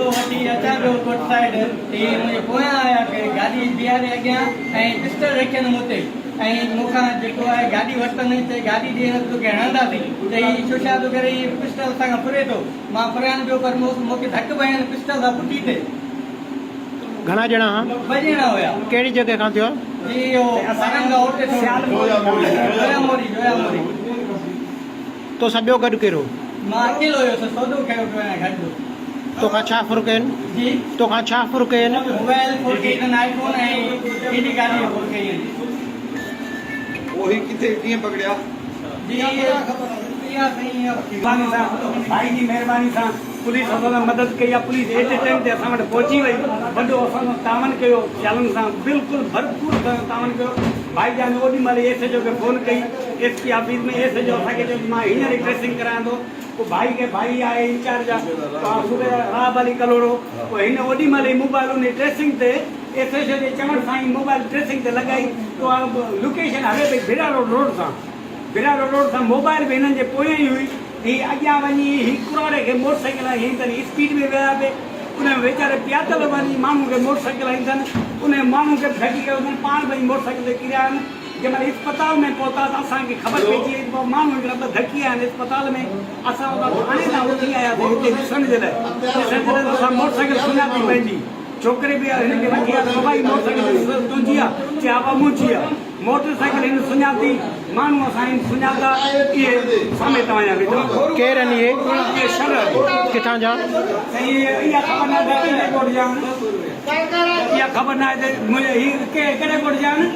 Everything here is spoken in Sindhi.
وٺي اچان پيو ڪوٽ سائيڊ هي منهنجي پويان آيا ڪي گاڏي بيهاري اڳيان ۽ پسٽل رکين مون تي ۽ مون کان جيڪو آهي گاڏي ورتن چئي گاڏي ڏي نه توکي هڻنداسين چئي هي ڇو ڇا ٿو ڪري هي پسٽل اسان کان ڦري ٿو مان ڦريان پيو پر مون کي ڌڪ به هنيائين پسٽل سان پٺي تي. گهڻا ڄڻا ها؟ ٻه ڄڻا هيا. ڪهڙي جڳهه کان ٿيو آهي؟ جي اهو سارنگا اوٽي ٿو جويا موري جويا موري. توسان ٻيو گڏ ڪير هو؟ مان اڪيلو هيس، سودو کنيو پيو آهيان گهر جو. توکان ڇا ڦر ڪين؟ جي. توکان ڇا ڦر ڪين؟ موبائل ڦر ڪئي اٿن، آئي فون ۽ ٽي گاڏي ڦر ڪئي آهن. پوء هي ڪٿي ڪيئن پڪڙيا؟ جي اها سائين اها. مهرباني سان ڀائي جي مهرباني سان پوليس اسان سان مدد ڪئي آهي پوليس ايٽ اي ٽائيم تي اسان وٽ پهچي وئي وڏو اسان سان تعاون ڪيو سيالن سان بلڪل ڀرپور اسان سان تعاون ڪيو ڀائي جان اوڏي مهل ئي ايس ايچ او کي فون ڪئي S P office ۾ S H O اسان کي چيو ته مان هينئر ئي ٽريسنگ ڪرايان ٿو پوء ڀائي کي ڀائي آهي انچارج آهي صوبيدار راهب علي ڪلهوڙو پوء هن اوڏي مهل ئي موبائل انهي ٽريسنگ تي ايس ايڇ او جي چوڻ سان ئي موبائل ٽريسنگ تي لڳائي ته اها لوڪيشن هلي پئي ڀيڙا روڊ روڊ سان ڀيڙا روڊ روڊ سان موبائل به هنن جي پويان ئي هئي هي اڳيان وڃي هي ڪراڙي کي موٽر سائيڪل هنئي اٿن اسپيڊ ۾ ويا پئي ان ويچاري پيادل وڃي ماڻهو کي موٽر سائيڪل هنئي اٿن ان ماڻهو کي به ڌڪي ڪيو اٿن پاڻ به موٽر سائيڪل تي ڪريا آهن جنهن مهل اسپتال ۾ پهتا ته اسان کي خبر پئجي وئي ته ماڻهو هڪڙا ٻه ڌڪي آيا آهن اسپتال ۾ اسان اتان ٿاڻي تان اٿي آياسين هتي ڏسڻ جي لاء ڏسڻ جي لاء ته اسان موٽر سائيڪل سڃاتي پنهنجي ڇوڪري به هن کي وٺي آيا ته بابا هي موٽر سائيڪل تنهنجي آ چي ها بابا منهنجي آ موٽر سائيڪل هن سڃاتي ماڻهو اسان هن سڃاتا اهي سامهين توهان جا ويٺا آهن. ڪير آهن اهي؟ اهي شر آهن. ڪٿان جا؟ سائين اها خبر ناهي ته ڪهڙي ڳوٺ جا آهن. اها خبر ناهي ته منهنجي هي ڪهڙي ڳوٺ جا آهن.